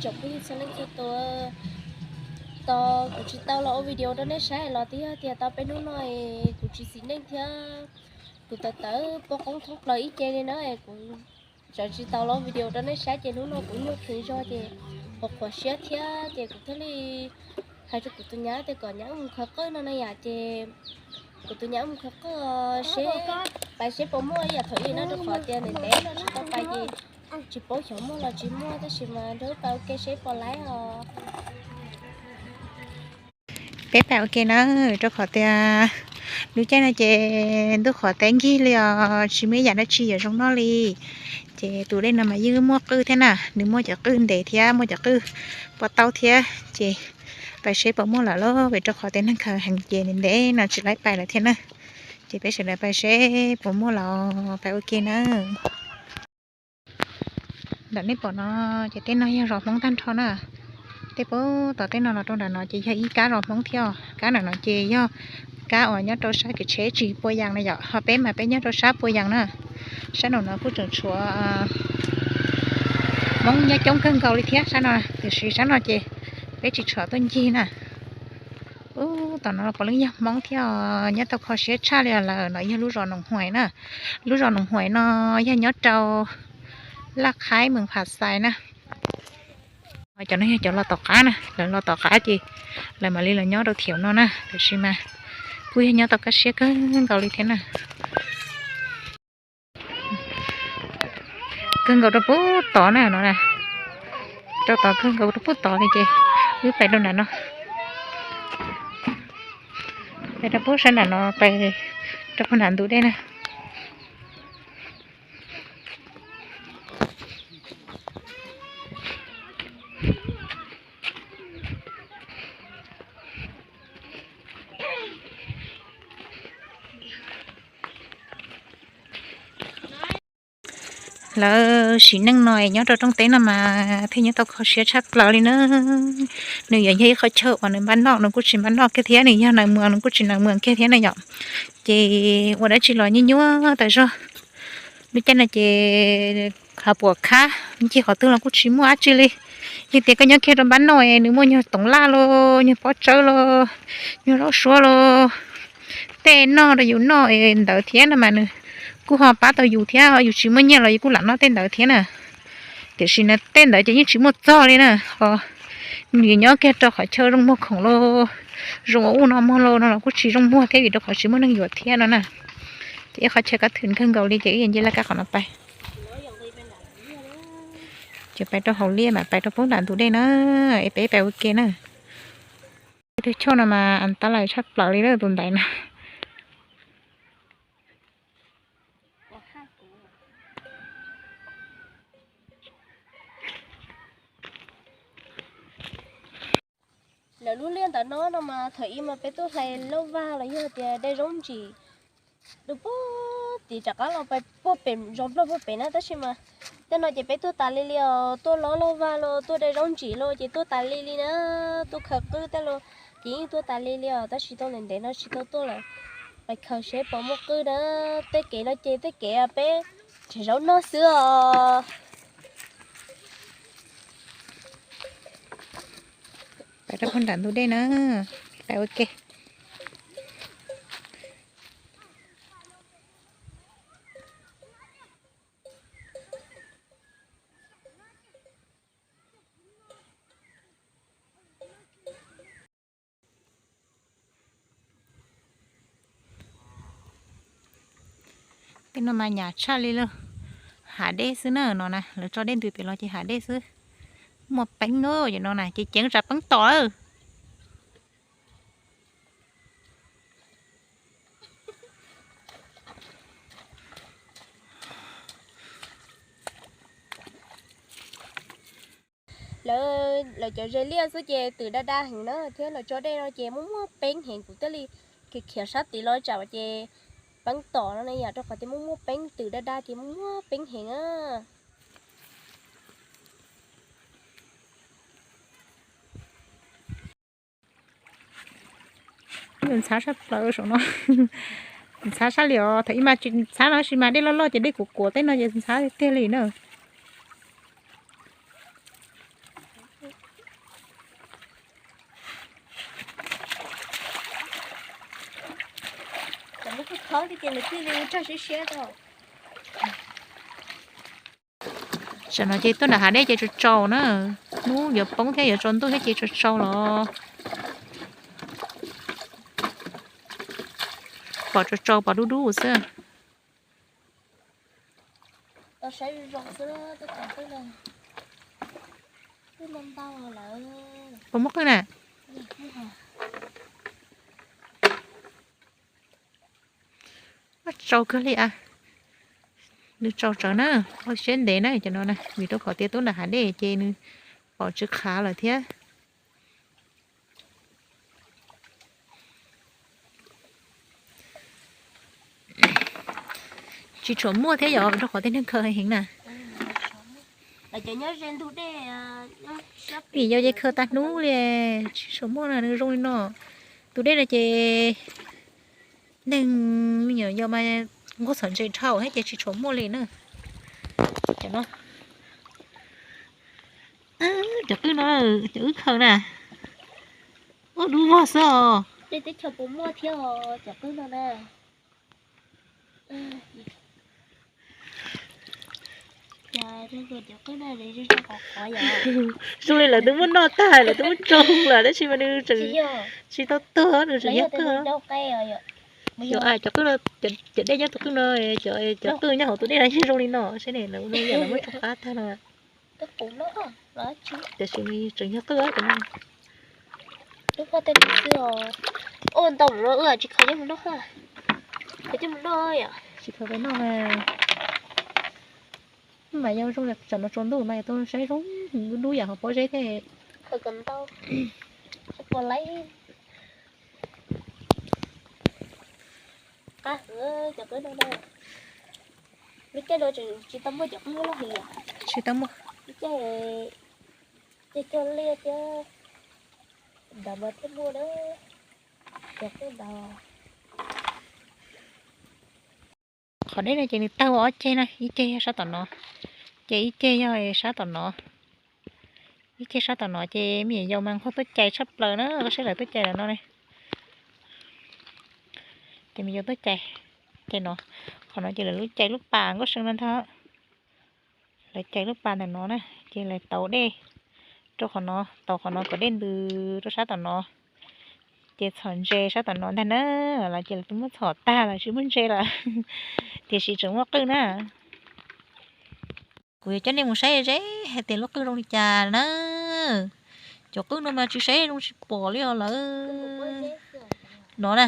Tsoom phooj ywg txhua leej txhua tus, tos kuv tsis tau los ua video rau nej saib los twb yog tias tau peb hnub no es kuv tsis xis neej thiab kuv tawv tawv poj qoob thoob plaws ib ce li na es kuv tseem tsis tau los video rau nej saib ces hnub no kuv nyuaj kheev zog ces qhuav qhuav siab thiab ces kuv thiaj li hais rau kuv tus nyab tias kom nyab mus khaws qwj no na yom ces kuv tus nyab mus khaws qwj seb, pais seb puas muaj ib yam thaum ub no rau qhov tias ntev ntev no tsis tau pais ces tsis paub xyov muaj los tsis muaj tab sis mas nrog pais ua ke seb puas laib os. Peb pais ua ke na, rau qhov tias lub caij no ces ntuj qhuav teb nkig li os tsis muaj ib yam dab tsi yuav zoo noj li. Ces tus dej no mas yeej muaj qwj thiab na, nws muaj cov qwj ntev thiab muaj cov qwj pua taub thiab ces pais seb puas muaj lawm lauj, vim rau qhov tias neeg khaws heev ces ntev ntev no tsis laib pais lawm thiab na. Ces peb sawv daws pais seb puas muaj los pais ua ke na. Ntawm nej pom no ces tej no yog zos Hmoob tag nrho na. Tej puag tom tej no los rau nram no ces yog ib kab zos Hmoob thiab os. Kab nram no ces yog kab uas nyob rau sab kev tsheb tsis Pua Yas na yom, ho peb mas peb nyob rau sab Pua Yas na. Sab nraum no kuj tseem tshuav Hmoob nyob coob kawg nkaus li thiab sab no, tiam sis sab no ces peb tsis tshua tuaj ncig na. Ub, tom no los puav leej yog Hmoob thiab os, nyob tau kho siab tshaj li os. Lawm no yog lub zos Noos Huais na. Lub zos Noos Huais no yog nyob rau Laj Qhaib, Mees Phas Xais na. Cov no yog cov los tom qab na, lawv los tom qab ces lawv mam li los nyob rau thiaum no na, tiam sis mas kuj yog nyob tau kaj siab kawg nkaus li thiab na. Kawg nkaus rau puag tod na no na, rau tod kawg nkaus rau puag tod li ces wb pais rau nram no, pais rau puag sab nram no, pais rau puag nram ntug dej na. Lawv sim neej no es nyob rau rooj teb no mas thiaj nyob tau kho siab tshaj plaws li na. Nws yuav yog ib qhov chaw uas nws npaj noj, nws kuj tsis npaj noj kiag thiab, nws yog nais muas nws kuj tsis nais muas kiag thiab na yom. Ces ua dab tsi los nyuaj nyuaj tas zog. Lub caij no ces qhov puas khab ncig qhov twg los kuj tsis muaj dab tsi li. Yog tias koj nyob kiag rau npab noj es nws muaj nyuag toov laj los, nyuag pob tsawb los, nyuag zaub suab los, tej noj rau yus noj es ntawd thiab no mas nws kuj ho pab tau yus thiab, yus tsis muaj nyiaj los yus kuj lam noj tej ntawd thiab na. Tiam sis na tej ntawd ces yeej tsis muaj txog li na, ho nws nyob kiag rau qhov chaw zoo muag khoom los, zoo ua ub no muag los no los kuj tsis zoo muag thiab vim rau qhov tsis muaj neeg yuav thiab no na. Ces ib qhov chaw kab thwm kawg nkaus li ces wb yuav nce laj kab qhov no pais. Ces pais rau hauv liaj mas pais rau puag nram ntug dej na, es peb pais ua ke na. Tus choj no mas tab lawm tshaj plaws li lawm tus ntaiv na. Lawv lub liaj ntawm no no mas thaum ub mas peb tuaj hlais lauj vag los yog tias de zaub ntsim rau puag tim rov qab los pais puag pem zos nplog puag pem na, tab sis mas tej no ces peb tuaj tas li li os, tuaj lob lauj vag los tuaj de zaub ntsim los ces tuaj tas li li na, tuaj khaws qwj tej los ces yeej tuaj tas li li os, tab sis tau ntev ntev no tsis tau tuaj lawm. Pais khaws seb puas muaj qwj na, tej kev no ces tej kev peb tseem zaub noj xwb os. Pais rau puag nram ntug dej na, pais ua ke. Tej no mas nyam tshaj li lawm, hav dej xwb na no na, lawv tso dej ntws pem los ces hav dej xwb. Muaj peeb no na, ces ceev tsam peeb tom lawm. Lawv, lawv cov ze liaj xwb ces twm da da heev na, thiab lawv tso dej no ces muaj muaj peeb heev, kuv thiaj li khiav khiav sab tid los tsam ces peeb tom no ne yom, rau qhov tias muaj muaj peeb, twm da da ces muaj muaj peeb heev na. Ntxhab sab plaws saum no, ntxhab sab li os, thaum ub mas tsis ntxhab no sis mas dej loj loj ces dej kuav kuav tej no ces ntxhab tiag tiag li na. Qhov tias lawv thiaj li tsog siab siab tau. Tam no ces tuaj nram hav dej ces tsaus tsaus na, hnub yuav poob thiab yuav tsaus ntuj thiab ces tsaus tsaus los pom tsaus tsaus pom dub dub xwb. Puas muaj qwj na? Muaj tsaus kawg li a. Nws tsaus tsawv na, ua siab ntev na cov no na, vim rau qhov tias tuaj nram hav dej ces nws pom tsw qhav lawm thiab. Tsis tshua muaj thiab yom, rau qhov tej neeg khaws heev na. Vim yog ces khaws tag hnub li, tsis tshua muaj na, nws zoo li no. Tus dej no ces neeg me nyuam yaus mas nquag txhom ntses dhau thiab ces tsis tshua muaj li na. Cov no, cov qwj no, cov wb khaws na, ua dub vog xwb os. Teb chaws puas muaj thiab cov qwj no na? Zoo li lawv twb muab noj tag, lawv twb muab tsoo lawm tab sis mas nws tseem tsis tau tuag, nws tseem yog qwj. Cov qwj no, cov qwj nyob hauv tus dej no yeej zoo li no, saib ne, lawv muab rov qab tag no. Tiam sis nws tseem yog qwj os. Ua ntau no wb tsis khaws coj mus noj, khaws coj mus noj yom, tsis khaws pais noj. Mas yog zoo li tsam no tsaus ntuj mas yog tuaj saib zoo dub yam hauv pob zeb thiab. Khaws kom ntau, puas laib. Qab heev cov qwj no na. Lub caij no tseem tsis tau muaj cov qwj loj heev. Tsis tau muaj. Lub caij cog liaj thiab ntawd mas thiaj muaj na. Cov qwj ntawd. Qhov dej no ces nws tawg ua ob ceg na, ib ceg yog sab tom no, ces ib ceg yog sab tom no. Ib ceg sab tom no ces me nyuam yaus mas nquag tuaj cais tshaj plaws na, koj saib lawv tuaj cais lawm no ne. Ces me nyuam yaus tuaj cais, cais no, qhov no ces lawv lub cais lub pas Nkauj See no ntag. Lawv cais lub pas ntawm no na, ces lawv tauv dej rau qhov no, tauv qhov no kom dej ntws rau sab tom no. Ces txhom ntses sab tom no ntag na, los ces lawv twb muab txhom tag lawm tsis muaj ntses lawm, tiam sis tseem muaj qwj na. Kuv yuav coj nej mus saib ze hais tias lub qwj zoo li cas na. Cov qwj no mas tsis saib zoo tsis pom li os lawm. No na,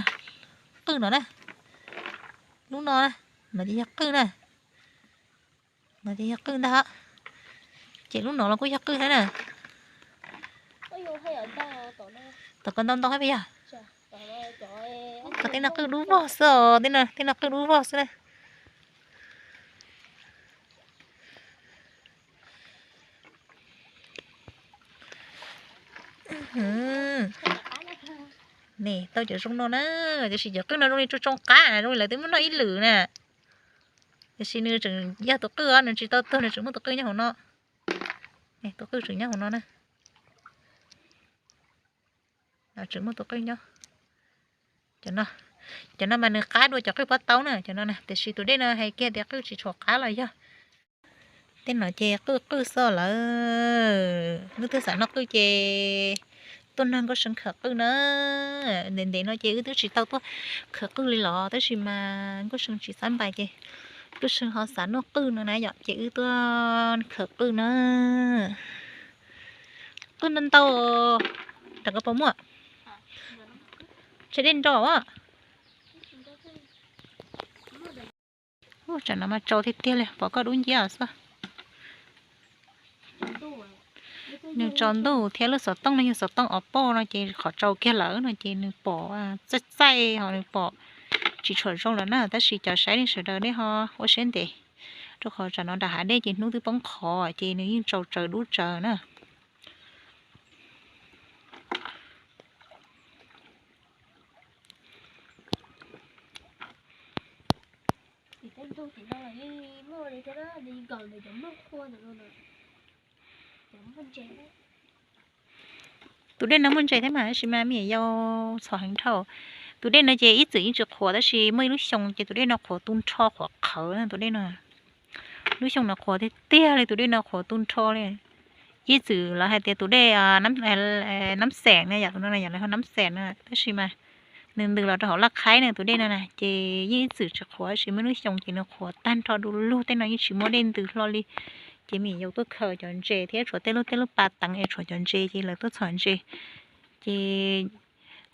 qwj no na, lub no na, no ces yog qwj na. No ces yog qwj ntag. Ces lub no los kuj yog qwj thiab na. Tom ko ntau ntau thiab puas yog? Tom tej no qwj dub vog xwb os, tej no qwj dub vog xwb na. Ne, tau cov zoo no na, tiam sis cov qwj no zoo li tsoo tsoo qab, zoo li lawv twb muab noj ib lwm na. Tiam sis nws tseem yog tus qwj os, nws tsis tau tuag, nws tseem muaj tus qwj nyob hauv no. Tus qwj tseem nyob hauv no na. Tseem muaj tus qwj nyob. Cov no, cov no mas nws qab dua cov qwj pob taub na, cov no na, tiam sis tus dej no hais kiag tias qwj tsis tshua qab los yog. Tej no ces qwj qwj xwb lawm, wb twb xav noj qwj ces tuaj nrog Nkauj See khawm qwj na. Ntev ntev no ces wb twb tsis tau tuaj khawm qwj li los tab sis mas Nkauj See tsis xav npais ces Nkauj See ho xav noj qwj no na yom, ces wb tuaj khawm qwj na. Qwj ntau ntau, rau koj puas muaj? Tsam dej nro as. Tsam no mas tsaus tiag tiag li, pom koj dub nciab xwb. Nws tsaus ntuj thiab lub xov tooj no yog xov tooj Oppo no ces qhov tsaus kiag lawm no ces nws pom txaij txaij ho nws pom tsis tshua zoo lawm na, tab sis cov saib nej sawv daws nej ho ua siab ntev, rau qhov tsam no nram hav dej ces hnub twb poob qho ces nws yeej tsaus tsaws dub tsaws na. Tus dej no muaj ntses thiab mas tab sis mas me nyuam yaus txhom heev dhau. Tus dej no ces ib txwm yeej tsis qhuav tab sis muaj ib lub xyoo ces tus dej no qhuav tu nrho qhuav qhawv na tus dej no. Lub xyoo no qhuav tiag tiag li, tus dej no qhuav tu nrho li. Ib txwm lawv hais tias tus dej nab xeem na yom, tus no yog lawv ho nab xeem na tab sis mas nws ntws los rau hauv laj khaib na tus dej no na ces yeej ib txwm tsis qhuav tab sis muaj ib lub xyoo ces nws qhuav tag nrho du lug, tej no yeej tsis muaj dej ntws hlo li. Ces me nyuam yaus tuaj khaws cov ntses thiab tshuav tej lub tej lub pas teev es tshuav cov ntses ces lawv tuaj txhom ntses ces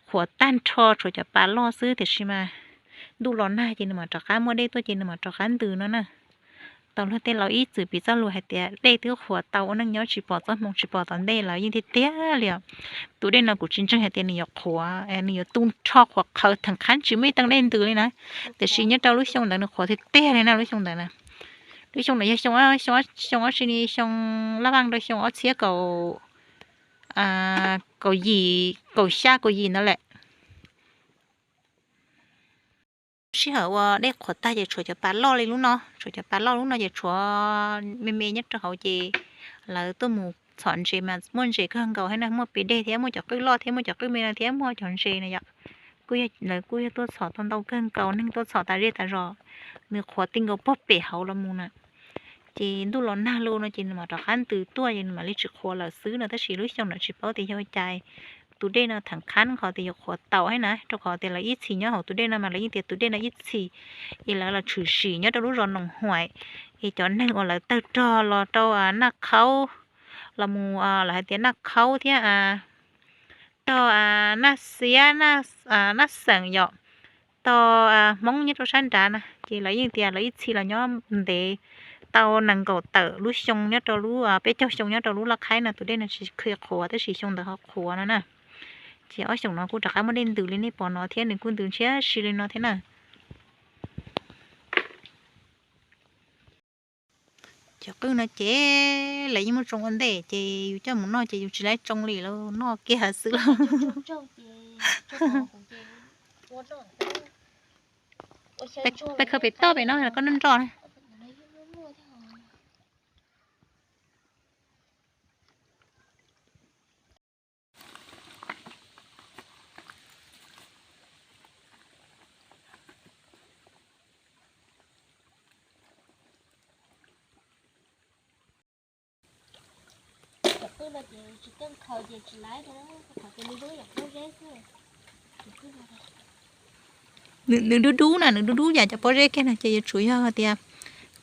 qhuav tag nrho tshuav cov pas loj xwb tiam sis mas ntuj los nag ces nws mam rov qab muaj dej tuaj ces nws mam rov qab ntws no na. Tau luag tej laus ib txwm piv txoj lus hais tias dej twb qhuav tau ua neej nyob tsis pom txoj hmoo tsis pom tom ntej lawm yeej tiag tiag li os. Tus dej no kuv tsis ntseeg hais tias nws yuav qhuav, nws yuav tu nrho qhuav qhawv theem qhab tsis muaj ib teev dej ntws li na. Tiam sis nyob rau lub xyoo ntawd nws qhuav tiag tiag li na lub xyoo ntawd na. Lub xyoo ntawd yog xyoo, xyoo ob tsi ni xyoo laj vaj rau xyoo ob txhiab kaum, kaum yim, kaum xya kaum yim ntawd lawm. Sij hawm uas dej qhuav tag ces tshuav cov pas loj li lub no, tshuav cov pas loj lub no ces tshuav me me nyob rau hauv ces lawv tuaj mus txhom ntses mas muaj ntses kawg nkaus thiab na, muaj pes deg thiab muaj cov qwj loj thiab muaj cov qwj me no thiab muaj cov ntses na yom. Kuj yog lawv kuj yog tuaj txhom tau ntau kawg nkaus, neeg tuaj txhom tas zej tas zos, nws qhuav ti nkaus puag pem hauv los mus na. Ces ntuj los nag los no ces nws mam rov qab ntws tuaj ces nws mam li tsis qhuav lawm xwb no tab sis lub xyoo no tsis paub tias yog ua cas tus dej no theem qhab qhov tias yuav qhuav tau thiab na, rau qhov tias lawv ib txhis nyob hauv tus dej no mas lawv yeej tias tus dej no ib txhis es lawv los tshwm sim nyob rau lub zos Noom Huaim es cov neeg uas lawv tawg rog los rau Naj Khaub, los mus lawv hais tias Naj Khaub thiab tog Naj Xiab, Naj Xeem yom, tog Hmoob nyob rau sab nrad na ces lawv yeej tias lawv ib txhis los nyob ntev tau nees nkaum tawm lub xyoo nyob rau lub peb caug xyoo nyob rau lub laj khaib no tus dej no tsis khi qhuav tab sis xyoo ntawd ho qhuav no na. Ces ob xyoos no kuj rov qab muaj dej ntws li nej pom no thiab nws kuj ntws ntshiab si li no thiab na. Cov qwj no ces lawv yeej muab tsoo ua ntej ces yus coj mus noj ces yus tsis laib tsoo li lawm, noj kiag xwb lauj. Peb khaws pem toj pem no los koj noj nroj na. Nws dub dub na, nws dub dub yam cov pob zeb kiag no ces yuav tsum yog hais tias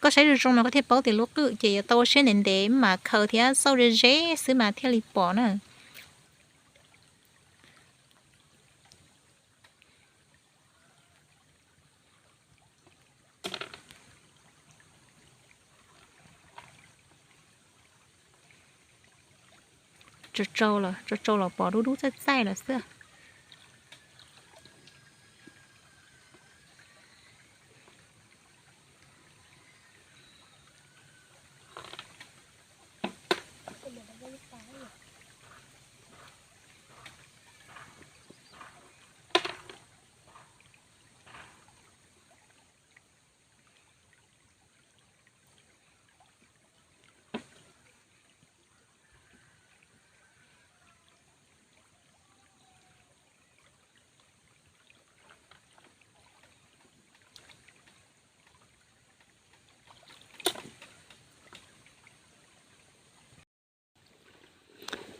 koj saib zoo zoo no koj thiaj paub tias lub qwj ces yuav tau ua siab ntev ntev mas khaws thiab xauj ze ze xwb mas thiaj li pom na. Tsau tsau los pom dub dub txaij txaij lawm xwb.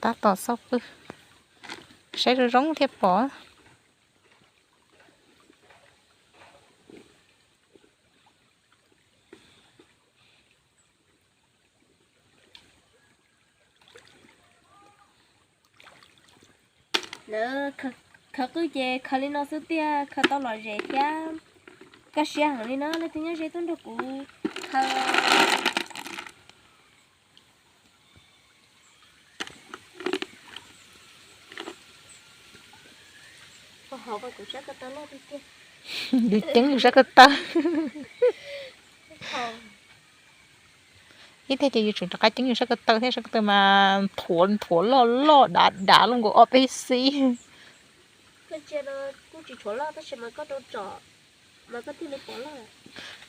Tab tom xauj qwj, saib zoo zoo thiaj pom. Lawv khaws qwj ces khaws li no xwb tiag, khaws tau lom zem thiab kaj siab heev li na. Leej twg nyob ze tuaj nrog kuv khaws. Yus ceeb yus sab ko taw. Ib teg ces yus tseem rov qab ceeb yus sab ko taw thiab, sab ko taw mas nthuav nthuav loj loj dav dav loj nkaus ob peb xib.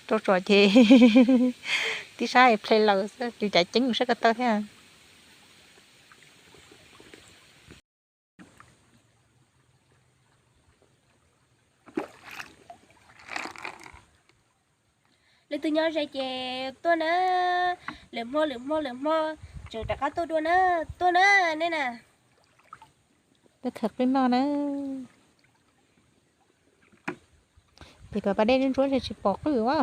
Rau tsom ces tib sab ple lawm xwb, yus cav ceeb yus sab ko taw thiab. Tus nyob ze ces tuaj na, lwm hmo lwm hmo lwm hmo tseem rov qab tuaj dua na, tuaj na, nej na. Tuaj khaws qwj noj na. Ces kom pas dej ntsuab ntsuab ntshe tsis pom qwj a.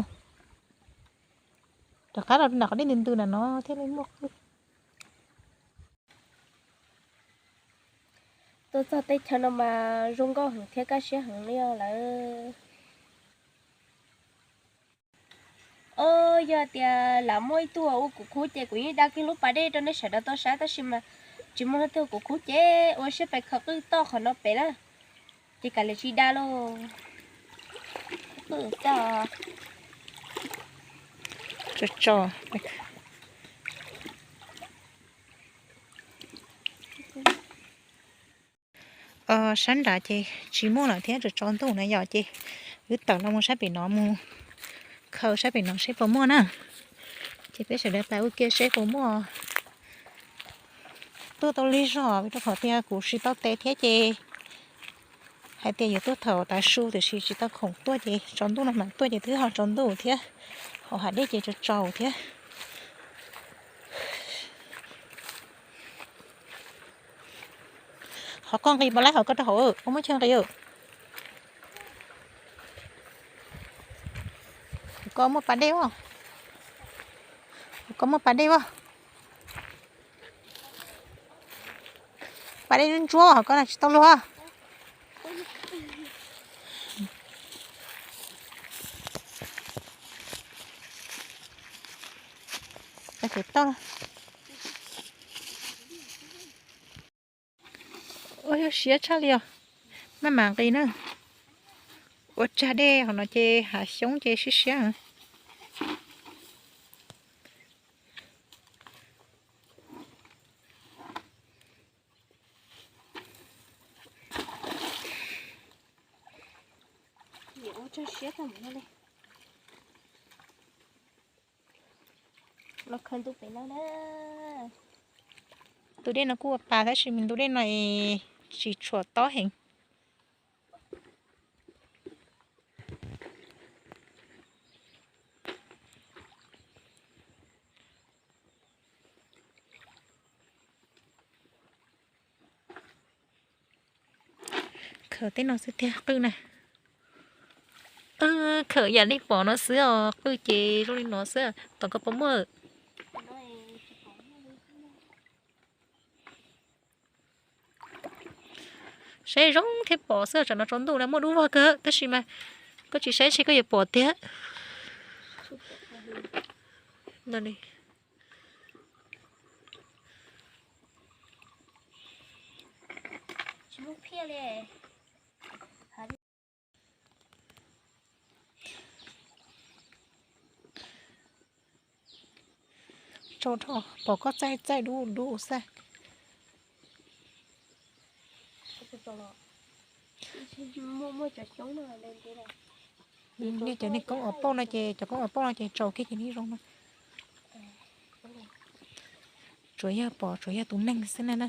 Rov qab los nram qhov dej ntws ntws na no thiaj li muaj qwj. Tuaj txog teb chaws no mas zoo nkauj heev thiab kaj siab heev li os lawm. Os, yog tias lam muaj ib tug ua kuv khub ces kuv yeej da kiag lub pas dej rau nej sawv daws tau saib, tab sis mas tsis muaj leej twg ua kuv khub ces ua siab pes khaws qwj toj qhov no pem na, ces kav liam tsis da lauj. Sab nrad ces tsis muaj lawm thiab, tsaus tsaus ntuj na yom, ces wb tawm los mus sab pem no mus khaws sab pem no seb puas muaj na. Ces peb sawv daws pais ua ke seb puas muaj. Tuaj tau lig zog rau qhov tias kuv tsis tau tes thiab ces hais tias yuav tuaj thaum tav su tiam sis tsis tau khoom tuaj ces tsaus ntuj no mam tuaj ces twb ho tsaus ntuj thiab, hauv hav dej ces tsaus tsaus thiab. Qhov koj nqis puas laib hauv koj rau hauv, koj muab chaw nqis. Koj muaj pas dej as, koj muaj pas dej as. Pas dej ntsuab hauv koj na tsis tau luag. Ua siab tshaj li os. Maj mam nqis na. Ua tsag dej hauv no ces hav xyoob ces siab siab. Los khaws ntu pem no na. Tus dej no kuj ua pas tab sis ntu dej no es tsis tshua tob heev. Khaws tej no xwb tiag qwj na. Khaws yam li pom no xwb os, qwj ces zoo li no xwb, tom koj puas muaj. Saib zoo thiab pom xwb, tsam no tsaus ntuj na muaj dub vog kawg tab sis mas koj tsis saib ntshe koj yuav pom tiag. Tsaus dhau, pom koj txaij txaij dub dub xwb. Nej cov niag koob uas pauj no ces, cov koob uas pauj no ces tsaus kiag ces nej zoo no. Tsuas yog pom tsuas yog tus neeg xwb na na.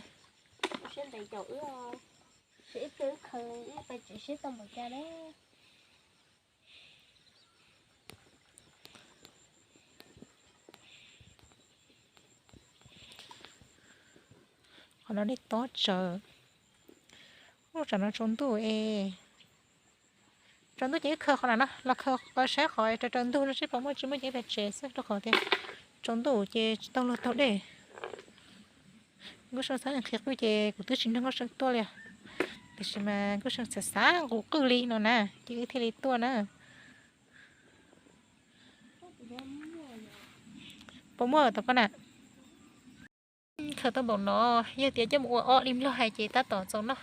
Qhov no dej tob tsawv. Ub, tsam no tsaus ntuj es. Tsaus ntuj ces wb khaws qhov na no los khaws saib qhov raws raws ntug no seb puas muaj tsis muaj ces pem tsev xwb rau qhov tias tsaus ntuj ces tsis tau luag taug dej. Nkauj Seej xav nqhis qwj ces kuv twb tsis nrog Nkauj Seej tuaj li os. Tiam sis mas Nkauj Seej xav xav nqus qwj li no na ces wb thiaj li tuaj na. Puas muaj tau koj na? Khaws tau npaum no, yog tias coj mus ua ob li Nplog hais ces tab tom txaus noj.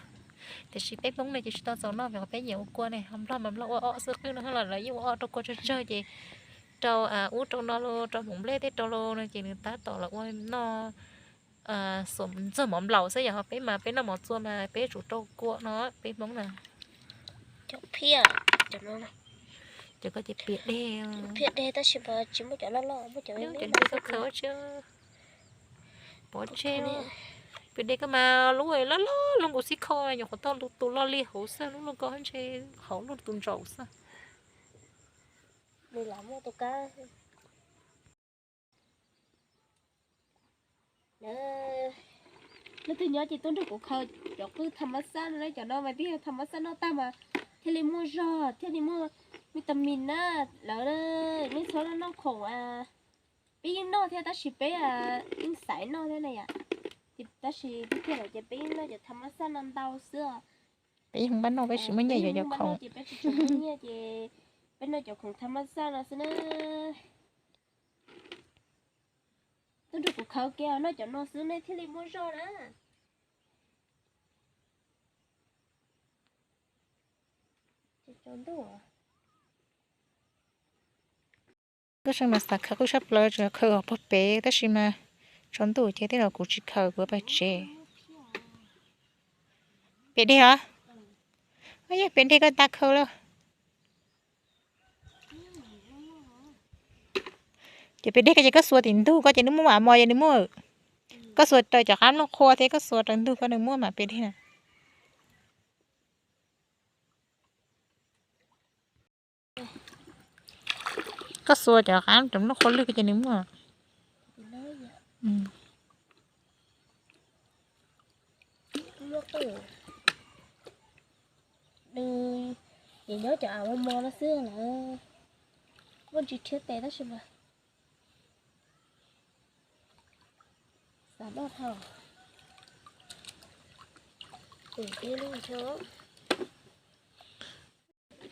Tiam sis peb Hmoob ne ces tsis tau txaus noj vim peb nyiam ua kua ne, ho Nplog mas Nplog ua ob xwb qwj no los lawv yeej ua ob rau kua tsawg tsawg ces rau ub rau no los rau hmoov nplej tej rau los no ces nws tab tom los ua noj xuas ntxog mov nplaum xwb, yog ho peb mas peb noj mov txua mas peb tsum rau kua no peb Hmoob na. Cov phiaj, cov no, cov ko ces piam deg, piam deg tab sis mas tsis muaj cov loj loj, muaj cov me me khaws tsis pov tseg. Piam deg ko mas lub loj loj lub nkaus xib kho, nyuam qhuav tau tus loj li hauv xwb, lub loj ko ntshe hauv lub tus ntsaum xwb. Nws lam muaj tus kab. Leej twg nyob ces tuaj nrog kuv khaws cov qwj tham mas xaj no, cov no mas twb yog tham mas xaj noj tag mas thiaj li muaj zog thiaj li muaj vitamin na. Lawv nej txhob noj khoom, peb yeej noj thiab tab sis peb yeej xaiv noj thiab na yom. Tab sis tiag tiag lawm ces peb yeej noj cov tham mas xaj no ntau xwb os. Peb yeej npaj noj, peb tsis muaj nyiaj yuav cov khoom ces peb tsis tshua muaj nyiaj ces peb noj cov khoom tham mas xaj no xwb na. Tuaj nrog kuv khaws ua ke noj cov no xwb nej thiaj li muaj zog na. Lub sij hawm mas xav khaws qwj sab plaws tsuas khaws pog pem tab sis mas tsaus ntuj ces tej zaum kuv tsis khaws, kuv pais tsev. Pem deg os? Yog pem deg koj tas khaws lawm. Ces pem deg ko ces koj xuas tim ntug ko ces nws muaj mam mos ces nws muaj. Koj xuas raws cov qab nplooj qhuav thiab koj xuas raws ntug ko nws muaj mam pem deg na. Koj xuas cov qab cov nplooj qhuav lwj ko ces nws muaj. Ces nyob cov av mos mos no xwb lawm, muaj ntsis rhiab tes tab sis mas xav noj dhau.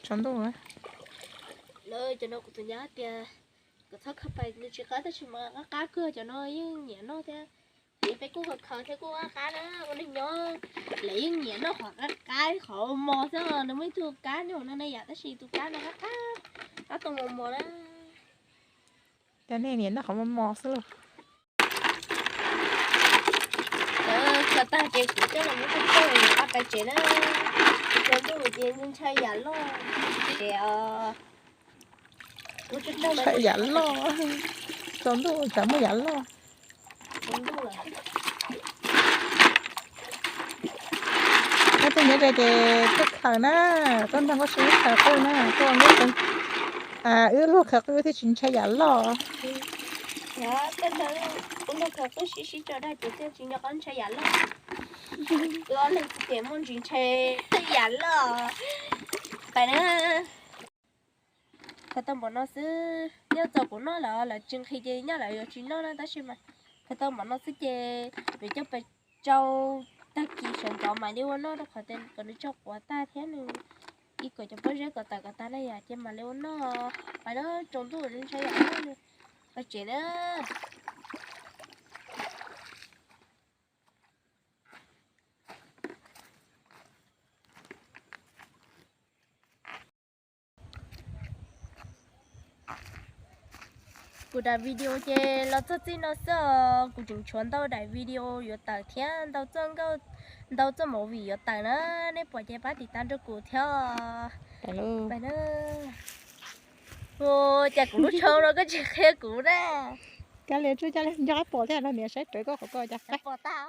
Tsaus ntuj. Lawv cov no kuv tus nyab tias kom txhob khaws pais nws tsis qab tab sis mas qab qab kawg, cov no yeej nyiam noj thiab. Ces peb kuj khaws khaws thiab kuj qab qab na, ua neeg nyob lawv yeej nyiam noj qhov qab qab qhov mos xwb, nws muaj ib tug qab nyuag no na yom, tab sis tus qab no qab qab, qab tau mos mos na. Cov nej nyiam noj qhov mos mos xwb lauj. Khaws tag ces kuv coj los muab coj coj rov qab pais tsev na. Tsaus ntuj ces ntshai yam loj. Ces ntshai yam loj, tsaus ntuj tsam muaj yam loj. Koj tuaj nyob ze ces tuaj khaws na, tuaj nrog Nkauj Sib khaws qwj na, tuaj nrog wb luag khaws qwj thiaj tsis ntshai yam loj. Wb luag khaws qwj sib sib tso dag ces thiaj tsis nco qab ntshai yam loj. Wb ob leeg xwb ces muaj ntsis ntshai yam loj. Pais na. Khaws tau npaum no xwb, nyob txog kuv noj lawm lawv tsis nqhis ces nyob lawv yuav tsis noj na tab sis mas khaws tau npaum no xwb ces yuav coj pais tsau tag kis sawv ntxov mam li ua noj rau qhov tias kom nws tsau quav tag thiab nws ib kom cov pob zeb kom tawm kom tag na yom ces mam li ua noj. Pais na, tsaus ntuj ntshai yam loj, pais tsev na. Kuv daim video ces los txog txij no xwb os, kuv tseem tshuav ntau daim video yuav tawm thiab ntau txoj nkauj, ntau txoj movie yuav tawm na, nej pom ces pab tiv tas nrog kuv thiab. Cas kuv lub tsho no koj tsis qhia kuv na? Cas li tsuj cas li nco qab pom thiab no niam saib rawv koj qhov ko cas pom tag.